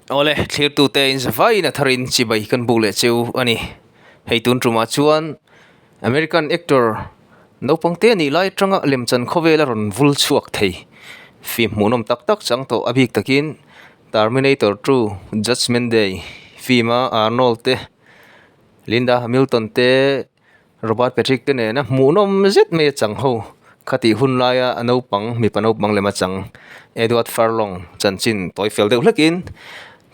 Awle, thlirtute in zavaiin a tharin chibai kan buk leh cheu a ni. Hei tun tumah chuan American actor naupang te nih lai atanga lemchan khawvel a rawn vul chhuak thei. Film hmuhnawm tak tak chang tawh a bik takin Terminator 2 Judgement Day film a Arnold te, Linda Hamilton te, Robert Patrick te nena hmuhnawm zet mai a chang ho khatih hun laia a naupang mipa naupang lem a chang Edward Furlong chanchin tawi fel deuh hlekin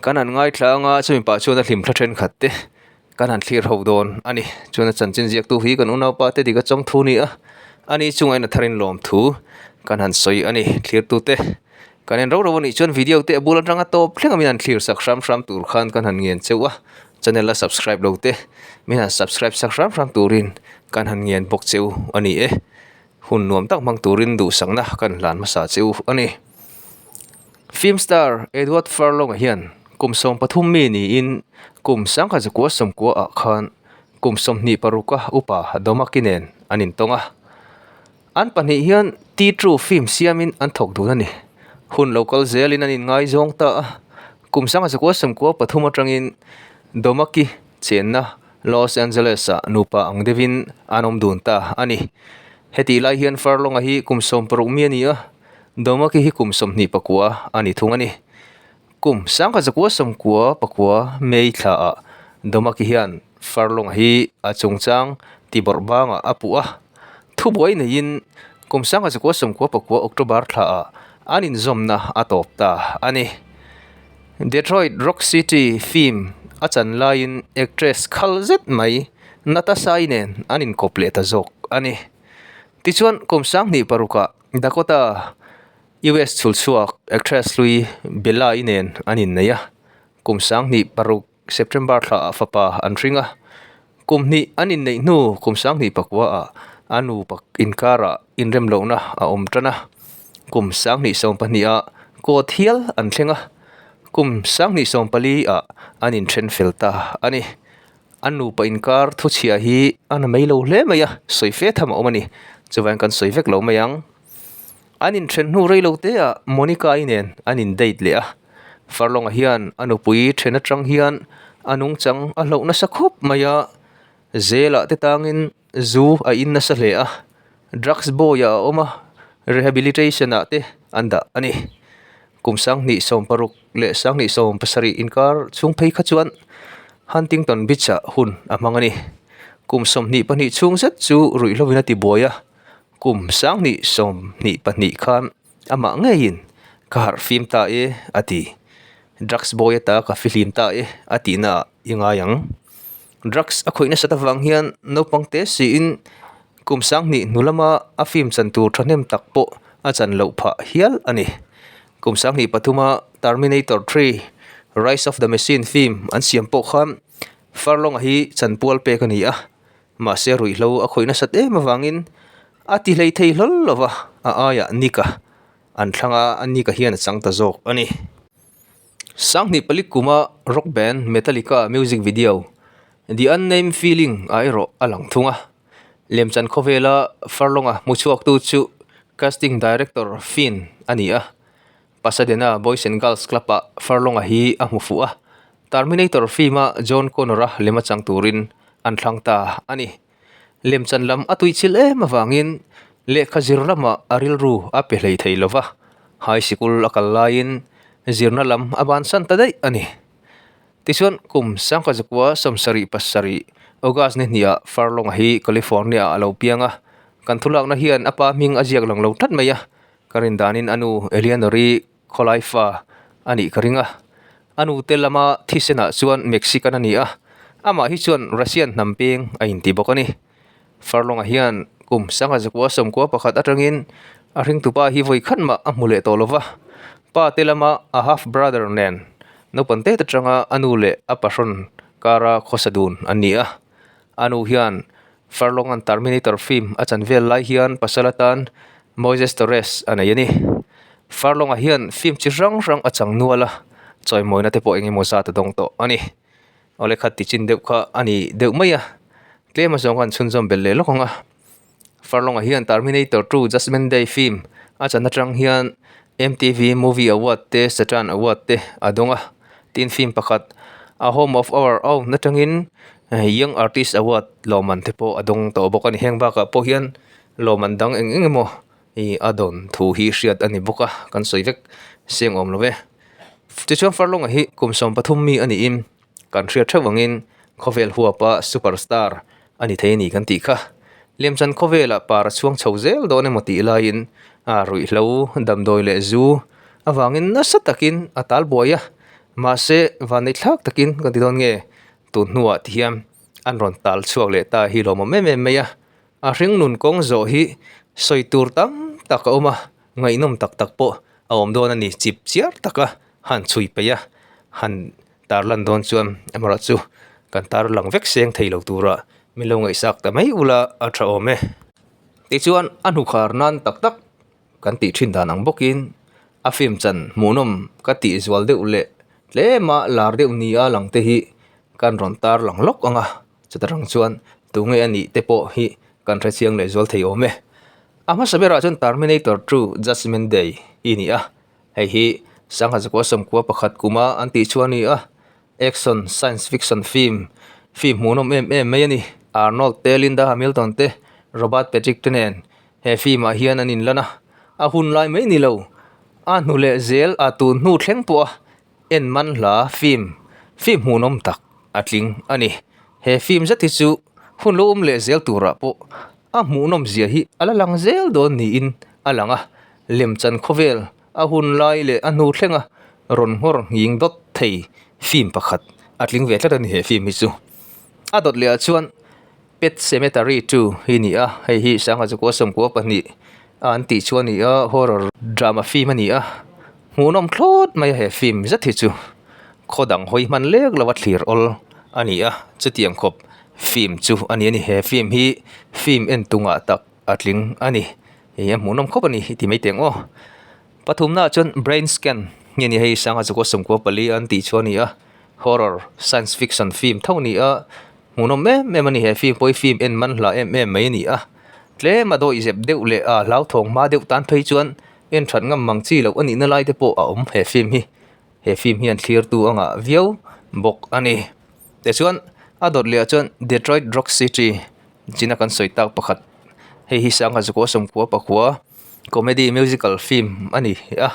kan han ngaithla anga chumi pah chuan a hlim thla thenkhat te kan han thlir ho dawn a ni. Chuan a chanchin ziaktu hi kan unaupa te dik a chawng thu ni a, ani chungah in a tharin lawm thu kan han sawi a ni. Thlirtute kan en rauh rauh a nih chuan video te a bul atanga tawp thleng a min han thlir sak hram hram tur khan kan han ngen cheuh a. Channel a subscribe lo te min han subscribe sak hram hram turin kan han ngen bawk che u a ni e. Hun nuam tak hmang turin duhsakna kan hlan hmasa che u a ni. Film star Edward Furlong-a hian kum 13 mi niin kum 1990 ah khan kum 26 a upa Domaki nen an intawng a. An pahnih hian T-True film siamin an thawk dun a ni. Hun lo kal zelin an inngaizawng ta a, kum 1993 atangin Domaki chenna Los Angeles-ah nupa ang deuhin an awm dun ta a ni. Hetih lai hian Furlong-a hi kum 60 mi a ni a, Domaki hi kum 29 a ni thung a ni. Kum 1999 May thlaah Domaki hian Furlong-a hi a chungchang tibawrh bangah a puh a. Thubuai neiin kum 1999 October thlaah an inzawmna a tawp ta a ni. Detroit Rock City film a chan laiin actress khal zet mai Natasha-i nen an inkawp leh ta zawk a ni. Tichuan kum 2006ah Dakota US chhulchhuak actress hlui Bella-i nen an innei a, kum 2006 September thlaah fapa an hring a, kum hnih an inneih hnu kum 2009 ah a nupa inkarah inremlohna a awm tan a, kum 2012 ah court hial an thleng a, kum 2014 ah an inthen fel ta a ni. An nupa inkar thuchhia hi a na mai lo hle mai a, sawi fe tham a awm a ni, chuvangin kan sawi vek lo mai ang. An inthen hnu rei lo te ah Monica-i nen an in date leh a, Furlong-a hian a nupui then atang hian a nungchang a hlauh nasa khawp mai a, Zela te tangin zu a in nasa hle a, drugs boy ah a awm a, rehabilitation ah te an dah a ni. Kum 2016 leh 2017 inkar chhung phei kha chuan Huntington Beach ah hun a hmang a ni. Kum 22 chhung zet chu ruihhlo in a ti buai a. Kum 2022 khan amah ngeiin ka harh fim ta e a ti. Drugs bawi ata ka fihlim ta e a tihna ah i ngai ang. Drugs a khawih nasat avang hian naupang te siin kum 20 hnu lama a film chan tur thahnem tak pawh a chan loh phah hial a ni. Kum 2003 a Terminator 3, Rise of the Machine film an siam pawh khan Furlong-a hi chanpual pek a ni a. Mahse ruihhlo a khawih nasat em avangin a ti hlei thei hlawl lo va, a aiah Nick-a an thlang a, Nick-a hian a chang ta zawk a ni. Sanghnih pali kuma rock band Metallica music video The Unnamed Feeling ah erawh a lang thung a, lemchan khawvela Furlong-a hmuchhuaktu chu casting director Finn a ni a, Pasadena Boys and Girls Club-ah Furlong-a hi a hmu fuh a, Terminator film-a John Connor-a lem a chang turin an thlang ta a ni. Lemchan lam a tuichilh em avangin lehkha zir lamah a rilru a pe hlei thei lo va, high sikul a kal laiin zirna lam a bansan ta daih a ni. Tichuan, kum 1977 August ni hniah Furlong-a hi California-ah a lo piang a, kan thulakna hian a pa hming a ziak lang lo tlat mai a, ka rin danin a nu Eleanor-i Khawlai fa a nih ka ring a, a nute lama thisenah chuan Mexican a ni a, amah hi chuan Russian hnam peng a inti bawk a ni. Furlong-a hian kum 1991 atangin a hringtupa hi vawi khat mah a hmu leh tawh lo va, pa te lama a half brother nen naupang tet atanga a nu leh a pahrawn kara khawsa dun an ni a. A nu hian Furlong-a'n Terminator film a chan vel lai hian pasal atan Moises Torres a nei a ni. Furlong-a hian film chi hrang hrang a chang nual a, chawimawina te pawh eng emaw zat a dawng tawh a ni. Awle khat ti chin deuh kha a ni deuh mai a, tlem azawng khan chhunzawm belh leh lawk ang a. Furlong-a hian Terminator 2 Judgment Day film a chan atang hian MTV Movie Award te Saturn Award te a dawng a. Tin film pakhat A Home of Our Own atangin Young Artist Award lawmman te pawh a dawng tawh bawk a ni. Heng bakah pawh hian lawmman dang eng eng emaw ih a dawn thu hi hriat a ni bawk a, kan sawi vek seng awm lo ve. Tichuan Furlong-a hi kum 13 mi a niin kan hriat theuh angin khawvel huapa super star a ni thei a ni kan tih kha. Lemchan khawvelah par a chhuang chho zel dawn emaw tih laiin a ruihhlo damdawi leh zu avangin nasa takin a tal buai a, mahse vanneih thlak takin kan ti dawn nge tun hnuah ti hian an rawn tal chhuak leh ta hi lawmawm em em mai a. A hringnun kawng zawh hi sawi tur tam tak a awm a, ngaihnawm tak tak pawh a awm dawn a ni chip chiar taka han chhui peih a, han tarlan dawn chuan amaherawh chu kan tarlang vek seng thei lo tura min lo ngaihsak ta mai ula a tha awm e. Tichuan a hnukhar nan tak tak kan tih thin dan ang bawkin a film chan hmuhnawm ka tih zual deuh leh tlema lar deuh nia lang te hi kan rawn tarlang lawk ang a, chuta rang chuan tunge a nih te pawh hi kan hrechiang leh zual thei awm e. A hmasa berah chuan Terminator 2 Judgement Day hi a ni a. Hei hi Sangha Zakua Sawmkua pakhat kuma an tih chu a ni a, action science fiction film film hmuhnawm em em mai a ni. Arnold te, Linda Hamilton te, Robert Patrick te nen he film ah hian an inlan a, a hun lai mai ni lo, a hnu leh zel a tun hnu thleng pawh a en man hla film film hmuhnawm tak a tling a ni. He film zet hi chu hun lo awm leh zel turah pawh A hmuhnawm zia hi a la lang zel dawn niin a lang a, lemchan khawvel a hun lai leh a hnu thlenga rawn nghawr nghing dawt thei film pakhat a tling ve tlat a ni he film hi chu. A dawt leh ah chuan Pet Sematary 2 hi a ni a, hei hi Sangha Chukua Sawmkua pahnih a an tih chu a ni a, horror drama film a ni a, hmuhnawm thlawt mai a he film zet hi chu. Khaw dang hawi hman lek lo a thlir awl a ni a, chutiang khawp film chu a ni a ni. He film hi film en tungah tak a tling a ni. Hei a hmuhnawm khawp a ni i ti mai teh ang aw. Pathumnaah chuan Brain Scan nge ni hei Sangha Chukua Sawmkua pali an tih chu a ni a, horror science fiction film tho a ni a, hmuhnawm em em a ni. He film pawh hi film en man hla em em mai a ni a, tlem a dawih zep deuh leh a hlauthawng hma deuh tan phei chuan en that ngam mang chi loh a nihna lai te pawh a awm he film hi. He film hian thlirtu a ngah viau bawk a ni. Tichuan a dawt leh ah chuan Detroit Rock City china kan sawi tak pakhat hei hi Sangha Zakua Sawmkua pakhua comedy musical film a ni a,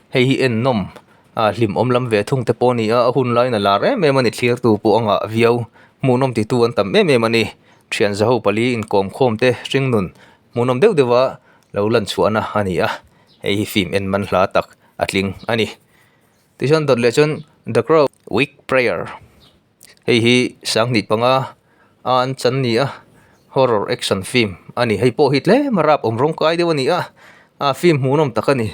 hei hi ennawm ah hlimawm lam ve thung te pawh a ni a, a hun laiin a lar em em a ni thlirtu pawh a ngah viau hmuhnawm titu an tam em em a ni. Thian zaho pali inkawm khawm te hringnun hmuhnawm deuh deuh a lo lan chhuahna a ni a, hei hi film en man hla tak a tling a ni. Tichuan dawt leh chuan The Crow Week Prayer hei hi sanghnih panga a an chan ni a horror action film a ni hei pawh hi tlem a rap awm rawng kai deuh a ni a a film hmuhnawm tak a ni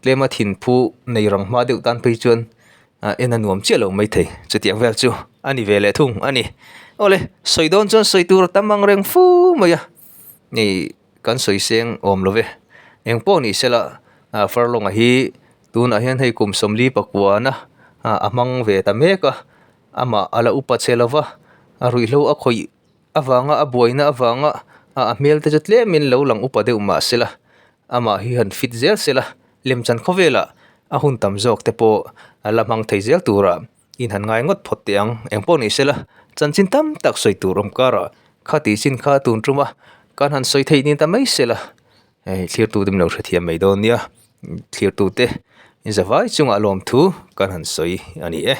tlem a thinphu nei rang hma deuh tan phei chuan ah en a nuam chiah lo maithei chutiang vel chu a ni ve leh thung a ni awle sawi dawn chuan sawi tur a tam ang reng fu mai a ni. Kan sawi seng awm lo ve. Eng pawh ni sela Farlonga hi tunah hian hei kum 44 na a hmang ve ta mek a, amah a la upa che lo va, a ruihhlo a khawih avanga a buaina avanga a hmel te chu tlemin lo lang upa deuh mah sela, amah hi han fit zel sela, lemchan khawvelah a hun tam zawk te pawh a la hmang thei zel tura In han ngai ngawt phawt teh ang, eng pawh ni sela, chanchin tam tak sawi tur awm karah kha tih chin kha tun tum a, kan han sawi theih nin ta mai sela, hei thlirtu te min lo hrethiam mai dawn nia, thlirtu te in zavai chungah lawmthu kan han sawi a ni e.